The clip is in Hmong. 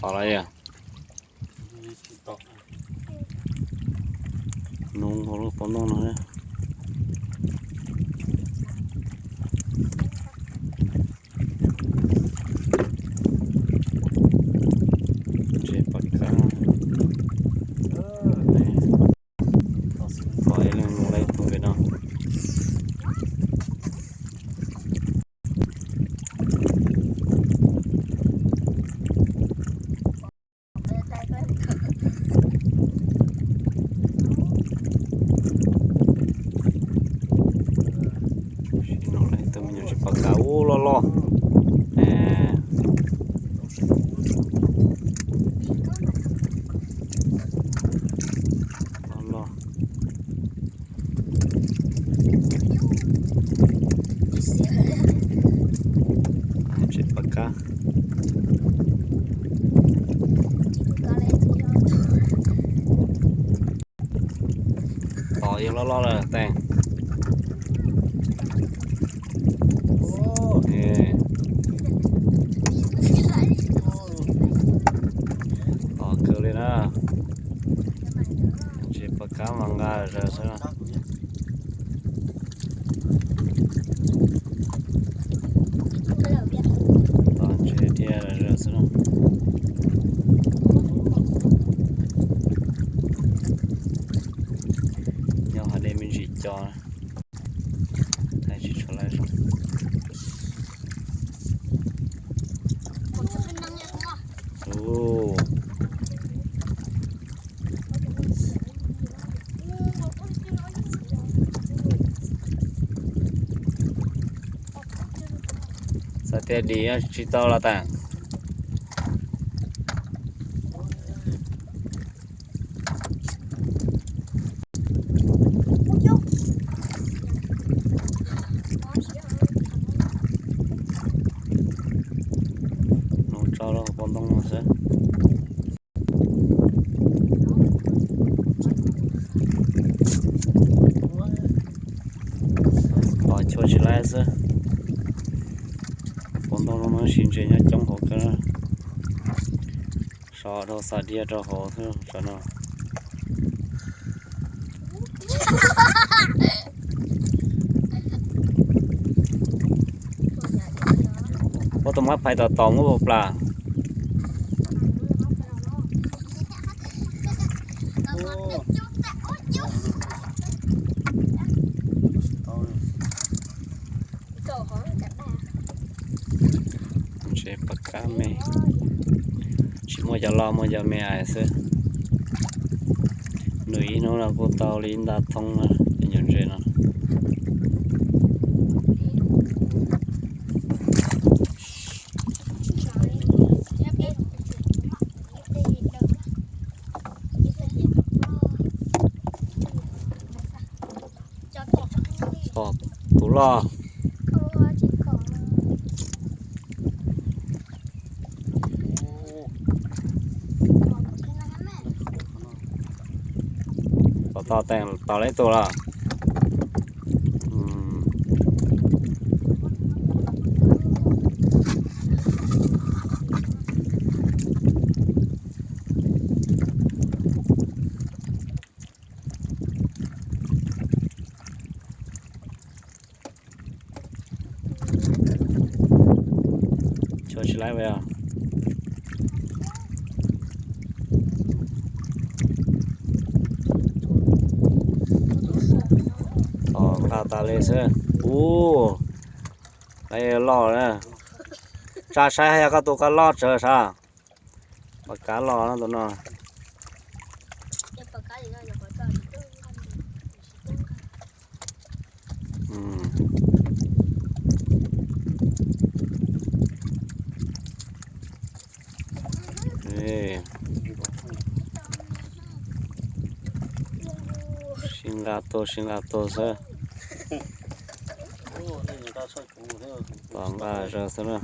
Tom los yog. Nub hauv lub pob ntoo no. Ntses paj kab. Pom ib leeg mus lawm tus pem no. Sim no tus me nyuam ntses paj kab ub loj loj. Loj loj. Ntses paj kab. Tom yog loj loj lawm teem. Tom kawg li na. Ntses paj kab mas nqa zom zaws xwb. Tom ntses dhia zom zaws xwb na. Nyob hauv dej me ntsis co, thaij tsis tshua laj zoo. Xav tias dim tsis tau los tas. Nws tso rau pob ntoo no xwb. Tos chua tsis laib xwb. Pob ntoo no mas ntses nyob coob hauv kawg. Sov dhau xa dhia rau hauv xwb tsam no. Ua tus mab phais tom tom muab plas. Ntses paj kab me, tsis muaj cov loj, muaj cov me ais xwb. Nws ib hnub no kuj tau li ib nta thoob na, cov nyuam ntses no. Tus loj. Tom tom teem tom leej tus los. Chua tsis laib os. Tom nqa tas li xwb. Ub, loj na. Tsa saib yog koj tus koj loj tsawv sav. Paj kab loj no tus no. Sib nqa tuag sib nqa tuag xwb. Tom nqa zog xwb na.